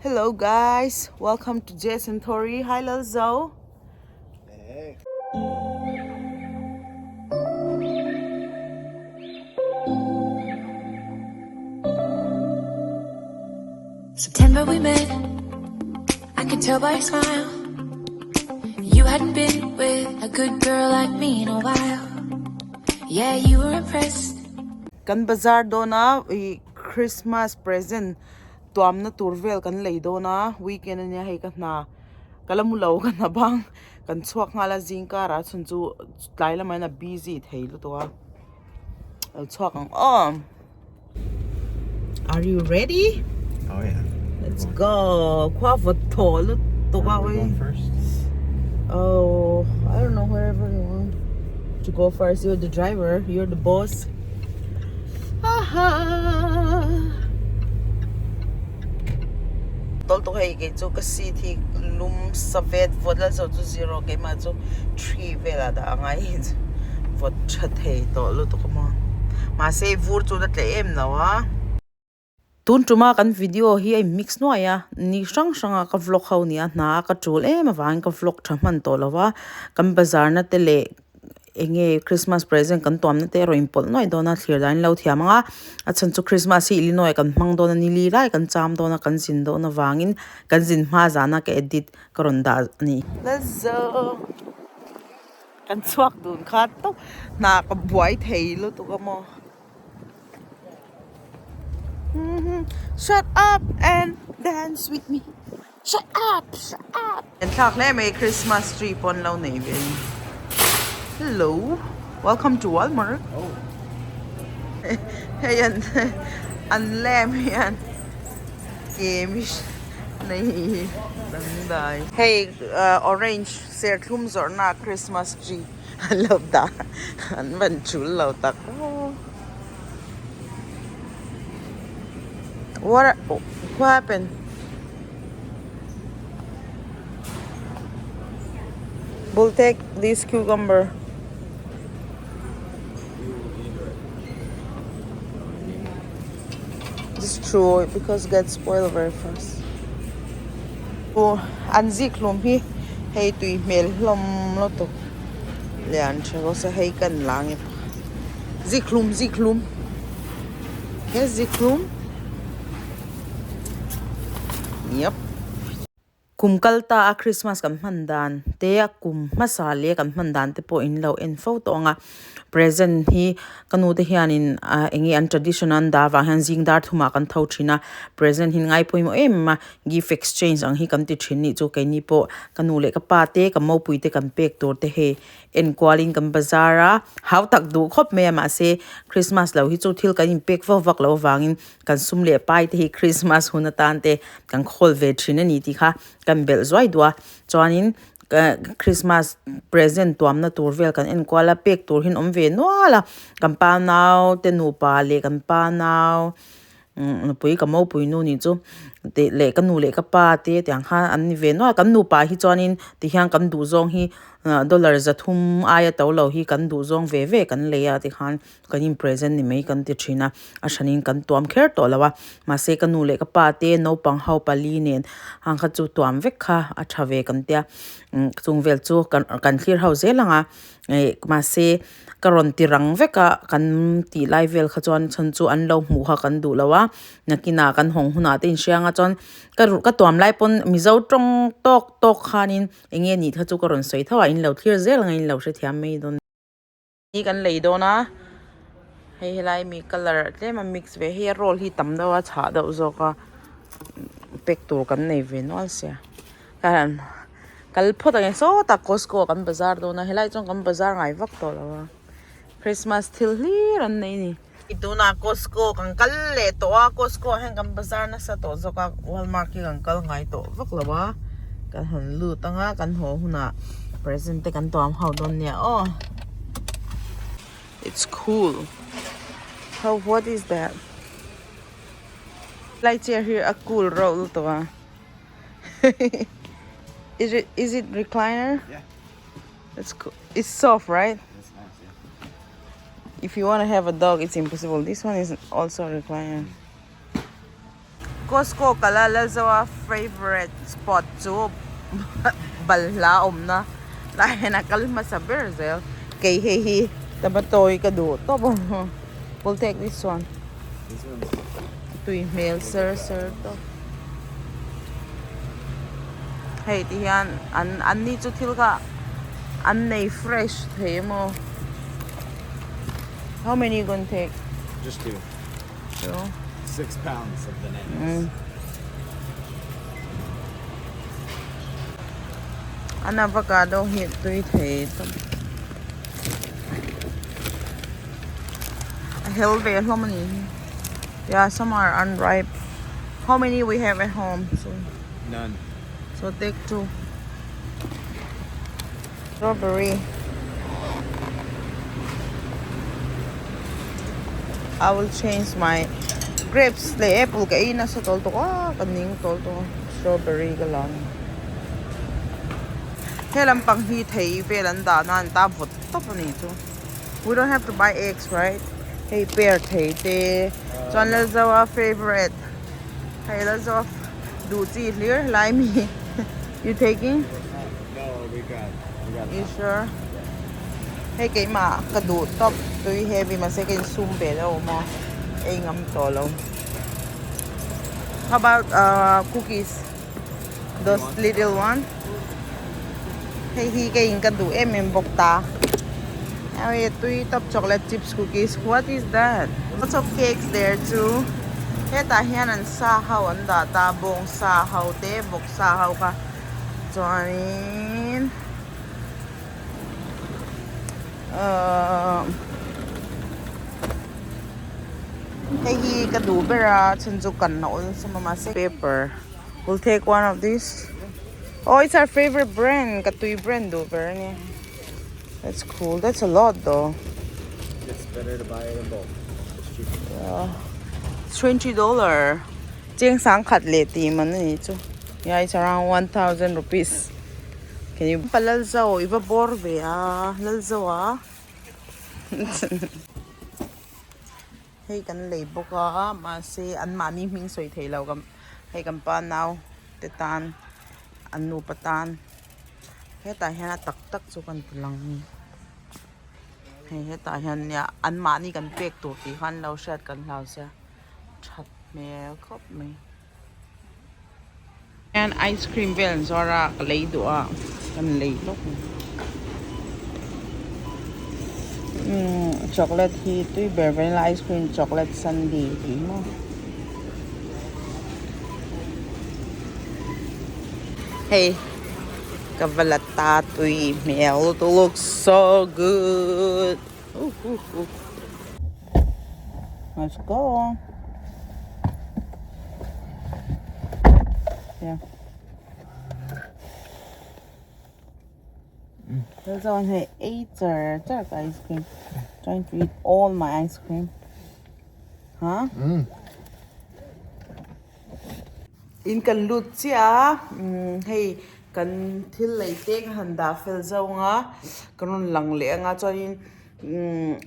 Hello guys, welcome to Jason Tori. Hi Lalzo. Hey. September we met. I could tell by your smile. You hadn't been with a good girl like me in a while. Yeah, you were impressed. Kan bazar dawna ih Christmas present tuamna tur vel kan lei dawn a weekend ania hei ka hna ka la mu lo ka hna bang kan chhuak nghal a zing karah chhun chu tlai lamah hian a busy thei lutuk a lo chhuak ang aw are you ready Oh yeah. Let's go khua vawt thaw lutuk a Where are we going first? Oh I don't know wherever you want to go first you're the driver you're the boss ha tol tuk hei kei chu ka seat hi lum sa vet vawt la zo chu zero keimah chu three velah dah a ngai hi chu vawt tha thei tawh lutuk a maw mahse vur chu la tleh em lo a. Tun tuma kan video hi a in mix nuai a ni hrang hranga ka vlog ho nia hna a ka tul em avangin ka vlog tha hman tawh lo va kan bazar na te leh eng nge Christmas present kan tuam na te erawh in pawlh nuai dawn a thlir dan in lo thiam ang a a chhan chu Christmas hi Illinois kan hmang dawn a ni li lai kan cham dawn a kan zin dawn avangin kan zin hma zana ka edit ka rawn dah a ni. Let's go kan chhuak dun kha tawp hna ka buai thei lutuk a maw. Shut up and dance with me Shut up shut up An thlak hle mai Christmas tree pawh an lo nei ve a ni Hello welcome to Walmart Hei an an lamp hian ke nei dangdai Hei orange serthlum zawrhna Christmas tree An lo dah an van tul lo tak aw. What what happened? We'll take this cucumber. Just throw it because it gets spoiled very fast. Aw an zik hlawm hi hei tui hmel hlawm lutuk lian tha bawk se hei kan la nge zik hlum zik hlum he zik hlum yup. Kum kal ta a Christmas kan hman dan te a kum hmasa leh kan hman dan te pawh in lo en fo tawh ang a present hi ka nu te hianin ah eng nge an tradition an dah avang hian zing dar thumah kan tho thin a present hi ngai pawimawh em em a gift exchange ang hi kan ti thin nih chu keini pawh ka nu leh ka pa te ka mopui te kan pek tur te hei enkualin kan bazar a hau tak duh khawp mai a mahse Christmas lo hi chu thil kan inpek vak vak loh avangin kan sum leh pai te hi Christmas hun atan te kan khawl ve thin a ni tih kha kan belh zuai duh a chuanin Christmas present tuamna tur vel kan enkual a pek tur hi an awm ve nual a kan pa nau te nupa leh kan pa nau nupui ka mopui nu nih chu tih leh ka nu leh ka pa te tiang khan an ni ve nual a kan nupa hi chuanin tihian kan duh zawng hi dollar zathum aia to lo hi kan duh zawng ve ve kan lei a tikhan kan in present ni mai kan ti thin a a hranin kan tuam kher tawh lo a mahse ka nu leh ka pa te naupang ho pali nen hang kha chu tuam vek kha a tha ve kan tia chung vel chu kan thlir ho zel ang a ih mahse ka rawn ti rang vek a kan tih lai vel kha chuan chhan chu an lo hmuh kha kan duh lo a nakinah kan hawng hunah te inhriang a chuan ka ka tuam lai pawn mizo tawng tawk tawk khanin eng nge nih kha chu ka rawn sawi tho a in lo thlir zel ang a in lo hrethiam mai dawn. Hi kan lei dawn a hei helai mi colour tlem a mix ve hei a roll hi tam deuh a chhah deuh zawk a pack tur kan nei ve nual sia kal phawt ang e sawtah costco ah kan bazar dawn a helai chuan kan bazar ngai vak tawh lo a christmas thil hlir an nei a ni. Tunah costco kan kal leh tawh a costco ah hian kan bazar nasa tawh zawk a walmart hi kan kal ngai tawh vak lo a kan han lut ang a kan haw hunah present te kan tuam ho dawn nia aw it's cool how what is that lai chair hi a cool reuh lutuk a is it is it recliner it's cool it's soft right. If you want to have a dog, it's impossible. This one is also a recliner. Costco kala Lalzoa favourite spot chu balhla awmna lai hian a kal hmasa ber zel. Kei hei hi tomato hi ka duh tawp a, we'll take this one. Tui hmel ser ser tawp. Hei ti hian an an ni chu thil kha an nei fresh thei emaw. How many you gonna take? Just two. Two. 6 pounds of bananas. An avocado hi tui thei tawp. A hel ve hlawm a ni hi. Yeah, some are unripe. How many we have at home? So, None. So take two. Strawberry. I will change my grapes leh apple ka ei nasa tawl tawh a ka ning tawl tawh a strawberry ka la ani. He lampang hi thei vel an dah na an ta vawt tawp a nih chu. We don't have to buy eggs right? Hei pear thei te chuan Lalzoa favourite hei Lalzoa duh chi hlir helai mi you taking? No, we got we got You sure? Hei keimah ka duh tawp tui heavy mahse ka insum ve lo maw ei ngam tawh lo. How about uh cookies? Those little one? Hei hi ka in ka duh em em bawk ta. Hei tui tawp chocolate chips cookies. What is that? Lots of cakes there too. Hetah hian an sa ho an dah ta bawng sa ho te vawk sa ho kha chuanin ahh hei hi ka duh ber a chhan chu kan a awlsam a mahse paper will take one of this oh it's our favourite brand ka tui brand duh ber a nia that's cool that's a lot though It's better to buy it in bulk. It's cheaper. Yeah. $20. Cheng sang khat leh tih man a nih chu. Yeah, it's around 1000 rupees. Can you pa Lalzo i va bawr ve a Lalzo a hei kan lei bawk a mahse an mahni hming sawi thei lo ka hei kan pa nau te tan an nupa tan hetah hian a tak tak chu kan ti lang a ni hei hetah hian nia an mahni kan pek tur tih kha an lo hriat kan hlau sia that hmel khawp mai. Hian ice cream vel an zuar a ka lei duh a kan lei lawk a umm chocolate hi tui ber vanilla ice cream chocolate sundae tih maw hei ka va la ta tui hmel lutuk looks so good Let's go. Yeah. There's on here eight dark ice cream. Trying to eat all my ice cream. Huh? Mm. In kan lut chiah a, umm hei kan thil lei te ka han dah fel zawng a, ka rawn lang leh ang a chuanin umm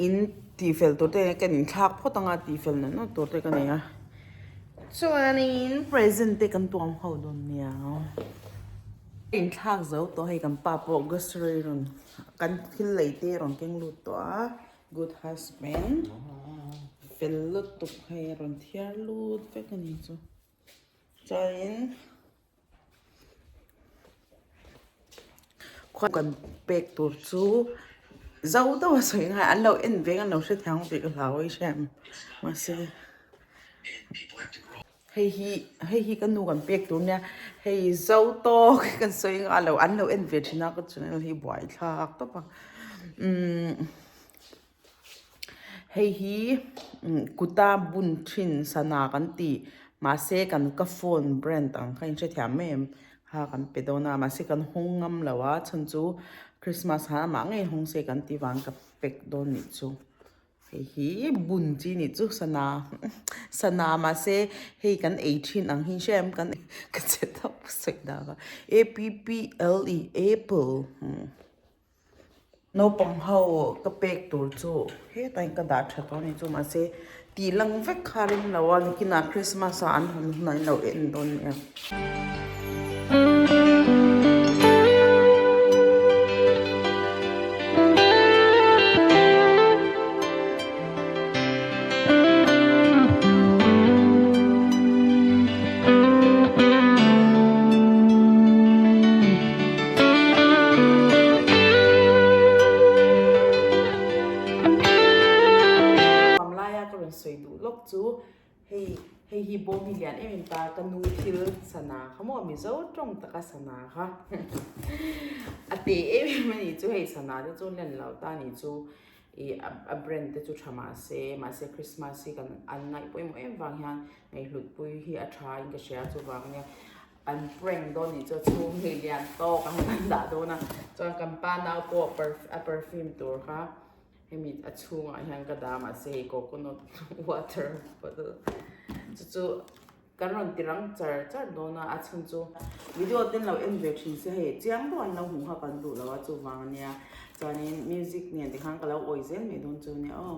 in tih fel tur te kan inthlak phawt ang a tih fel na na tur te ka nei a chuanin present te kan tuam ho dawn nia inthlak zo tawh hei kan pa pawh grocery rawn kan thil lei te rawn keng lut tawh a. Good husband fel lutuk hei a rawn thiar lut vek a ni chu chuanin khua kan pek tur chu zo deuh a sawi ngai an lo en veng an lo hrethiam tih ka hlau a i hria em mahse. Hei hi hei hi ka nu kan pek tur nia hei zo tawk kan sawi nghal lo an lo en ve thin a ka channel hi buai thlak tawp a umm hei hi kuta bun thin sana kan tih mahse kan ka phone brand ang kha in hrethiam mai em kha kan pe dawn a mahse kan hawng ngam lo a chhan chu Christmas han amah ngei hawng se kan tih vang ka pek dawn nih chu. Hei hi bun chi nih chu sana sana mahse hei kan ei thin ang hi hre em kan ka che tawp sawi dak a a p p l e apple naupang ho ka pek tur chu hetah hian ka dah tha tawh a ni chu mahse. Tih lang vek kha rem lo a nikinah Christmas ah an hawn hunah in lo en dawn nia. Huam laia ka rawn sawi duh lawk chu hei hei hi bawm hi lian em em ta ka nu thil sana kha maw Mizo tawng taka sana kha a te em em a nih chu hei sana te chu len lo ta nih chu ih a brand te chu tha mahse mahse Christmas hi kan an ngaih pawimawh em vang hian ngaihhlut pui hi a tha in ka hria chuvang nia An prank dawn nih chu a chhung hi lian tawk ang kan dah dawn a chuan kan pa nau pawh a perfume tur kha hemi a chhungah hian ka dah mahse hei coconut water bottle chu chu kan rawn ti rang char char dawn a a chhun chu video te an lo en ve thin se hei chiang deuh an lo hmuh kha kan duh lo a chuvang ania chuanin music nen tikhan ka lo awi zel mai dawn chu ania aw.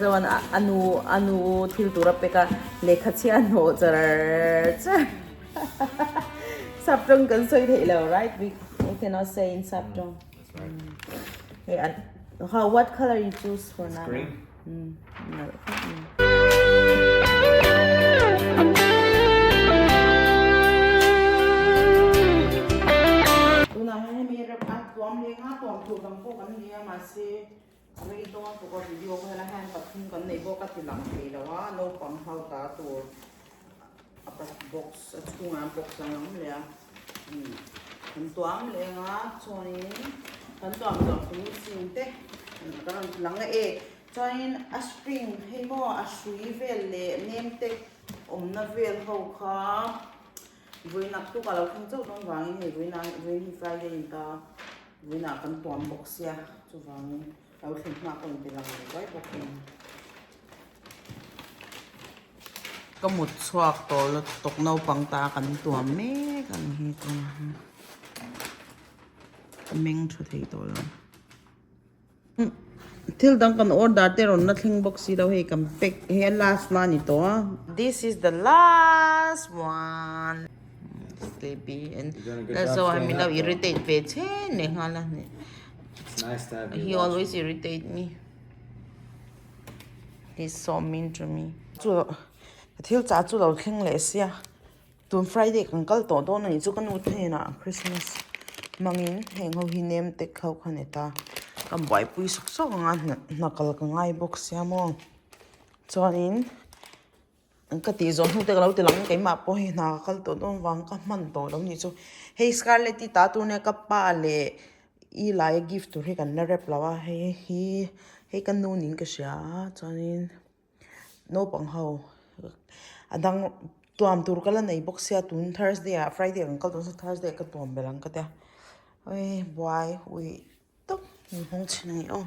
Chuan a nu a nu thil tur a pek a lehkha chhia hnawh char char. Saptawng kan sawi theih lo right we we cannot say in saptawng. That's right. Hey, an, how what color you choose for now? Green. Nalh khawp mai. Tunah hian hemi rep a tuam leng a tuam tur dang pawh kan ni a mahse a rei dawn tuk a video ka helai hian pathum kan nei bawk a ti lang thei lo a naupang ho ta tur A box a chhungah box ang awm leh a kan tuam leh ang a chuanin kan tuam zawh finishing te ka rawn ti lang a e chuanin a string hei maw a hrui vel leh nem te awmna vel ho kha vawinak tuk a lo thleng chauh dawn vangin hei vawinak vawiin hi friday a ni ta vawiinah kan tuam bawk sia chuvangin lo thleng hma ka rawn ti lang leh duai bawk a ni. Ka mut chhuak tawh lutuk naupang ta kan tuam mek ang hi tunah hian ka meng tha thei tawh lo thil dang kan order te rawn la thleng bawk si lo hei kan pack hi a last na a ni tawh a this is the last one sleepy and so min lo irritate ve chen leh nghal a he always irritate me. He's so mean to me. Chu thil chah chu lo thleng leh sia tun Friday kan kal tawh dawn a nih chu ka nu hnenah Christmas hmangin heng ho hi nem tek ho kha ni ta ka buaipui sawk sawk ang a hna kal ka ngai bawk sia maw chuanin ka tih zawh hnu te ka lo ti lang keimah pawh hei hna ka kal tawh dawn vang ka hman tawh lo nih chu hei scarlet i ta tur nia ka pa leh i laia gift tur hi kan la rep lo a hei hi hei ka nu niin ka hria a chuanin naupang ho a dang tuam tur ka la nei bawk sia tun thursday ah friday ah kan kal dawn chuan thursday ah ka tuam belh ang ka tia awii buai uih tawp min hawng chhin a ni aw.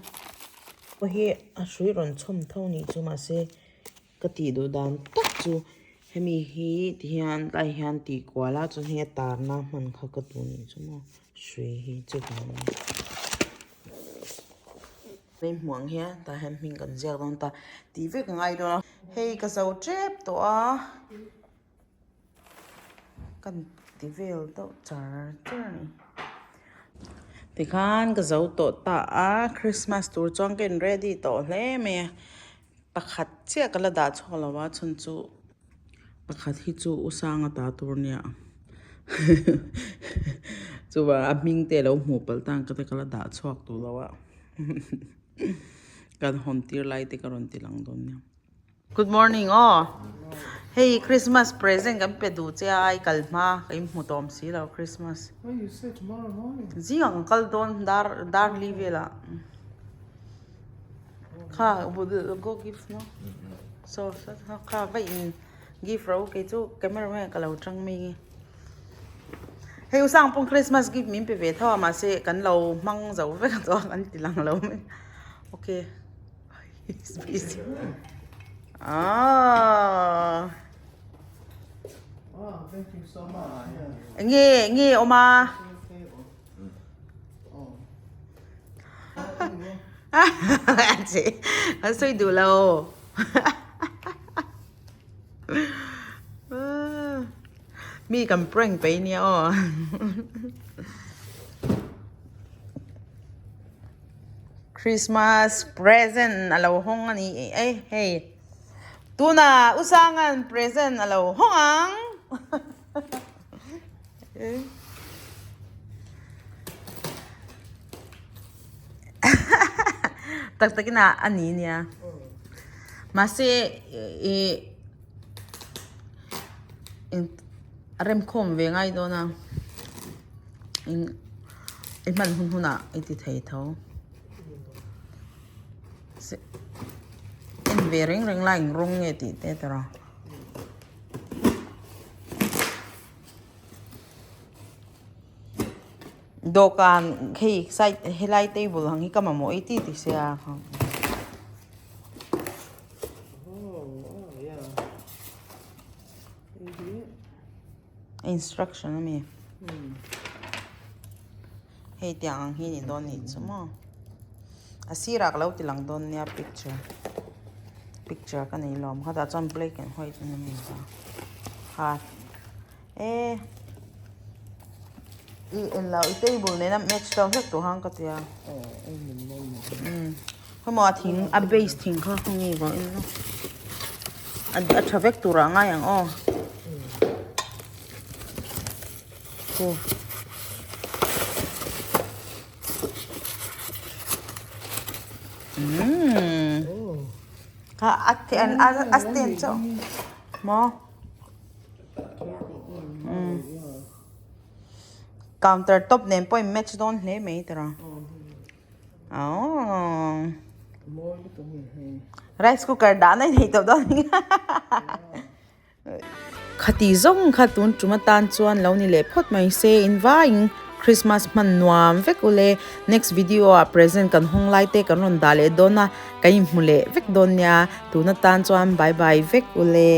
Pawh hi a hrui rawn chhawm tho nih chu mahse ka tih duh dan tak chu hemi hi ti hian tlai hian tih kual a chuan hei a tarna hman kha ka duh nih chu maw hrui hi chu vang a ni. Hei hmuh ang hian tah hian hming kan ziak dawn ta tih vek a ngai dawn a hei ka zo tep tawh a kan ti vel deuh char char a ni. Tikhan ka zo tawh ta a Christmas tur chuan ka in ready tawh hle mai a pakhat chiah ka la dah chhuak lo a chhan chu pakhat hi chu u sanga ta tur a nia chuvang a hming te a lo hmuh palh tan ka te ka la dah chhuak duh lo a kan hawn tir lai te ka rawn ti lang dawn nia. Good morning aw hei Christmas present kan pe duh che a i kal hma ka inhmu tawm si lo Christmas zingah kan kal dawn dar dar li velah kha go gift no so kha va in gift ro kei chu camera man ka lo tang mai nge. Hei u sang pawh Christmas gift min pe ve tho a mahse kan lo hmang zo vek a chuan kan ti lang lo mai. Okay. He's busy. Ah. Oh, thank you so much. Nge nge awm a. A sawi duh lo. Mi kan prank peih nia aw. Christmas present a lo hawng a ni e hei. Tuna Usangan present a lo hawng ang. Tak takin a a ni nia. Mahse ih a remkhawm ve ngai dawn a i hman hun hunah i ti thei tho. En ve reng reng lai eng rawng nge tih te tawrh a. Dawhkan hei side helai table ang hi ka mamawh i ti ti sia. Instruction a mi. Hei tiang ang hi ni dawn nih chu maw. A sirah ka lo ti lang dawn nia picture. Picture ka nei lawm kha tah chuan black and white a ni a. Ha E i en lo i table nena match deuh hlek tur khan ka ti a khawmaw a thing a base thing kha khawnge vang en lo a tha vek turah a ngai ang aw khu umm kha a a stand chauh maw. Counter top nen pawh in match dawn hle mai tawrh a aww rice cooker dah na i nei tawh dawn a nia Khati zawng kha tun tum atan chuan lo ni leh phawt mai se in vaiin Christmas hman nuam vek ule next video ah present kan hawng lai te kan rawn dah leh dawn a kan inhmu leh vek dawn nia tun atan chuan bye bye vek ule.